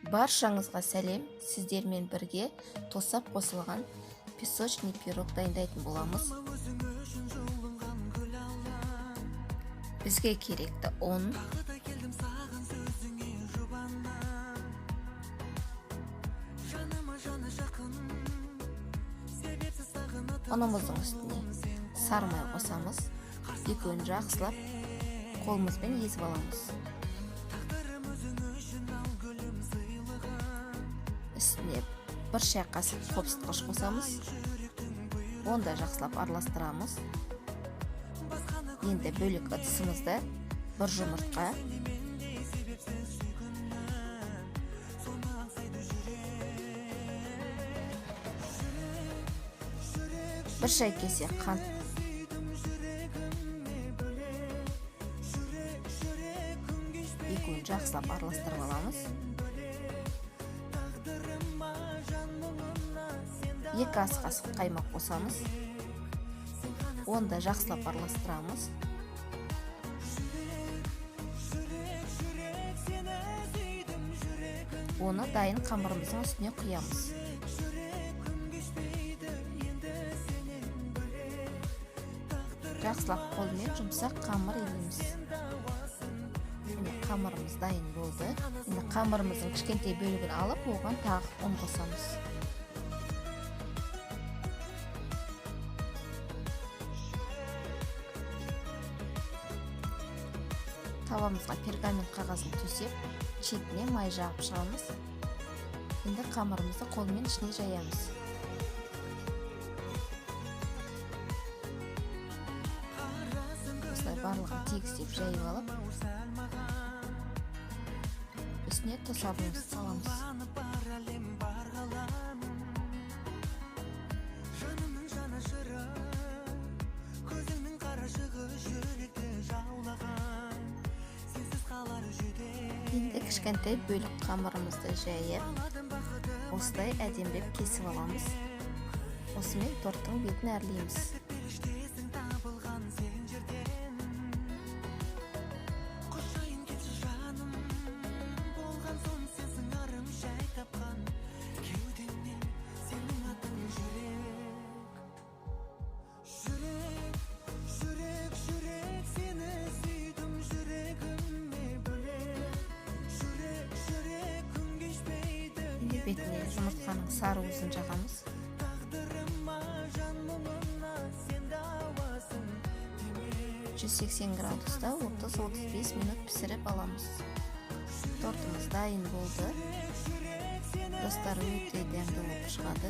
Баршаңызға сәлем! Сіздермен бірге тосап қосылған песочный пирог дайындайтын боламыз. Бізге керекті ұн, ұнымыздың үстіне сары май қосамыз. Екеуін жақсылап қолымызбен езіп аламыз. Үстіне 1 шай қасық қопсытқыш қосамыз. Оны да жақсылап араластырамыз. Енді бөлек ыдысымызда 1 жұмыртқа, 1 шай кесе қант, екеуін жақсылап араластырып аламыз. 2 ас қасық қаймақ қосамыз. Оны да жақсылап араластырамыз. Оны дайын қамырымыздың үстіне құямыз. Жақсылап қолмен жұмсақ қамыр илейміз. Міне, қамырымыз дайын болды. Енді қамырымыздың кішкентай бөлігін алып, оған тағы ұн қосамыз. Табамызға пергамент қағазын төсеп, шетіне май жағып шығамыз. Енді қамырымызды қолмен ішіне жаямыз. Осылай барлығын тегістеп жайып алып, үстіне тосабымызды саламыз. Енді кішкентай бөлік қамырымызды жайып, осылай әдемілеп кесіп аламыз. Осымен торттың бетін әрлейміз. Бетіне жұмыртқаның сары уызын жағамыз. 180 градуста 30-35 минут пісіріп аламыз. Тортымыз дайын болды. Достар, өте дәмді болып шығады.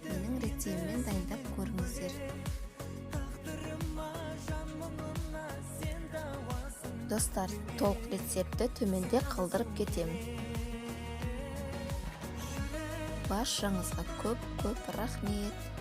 Менің рецептіммен дайындап көріңіздер. Достар, толық рецептті төменде қалдырып кетемін. Баршаңызға көп-көп рахмет.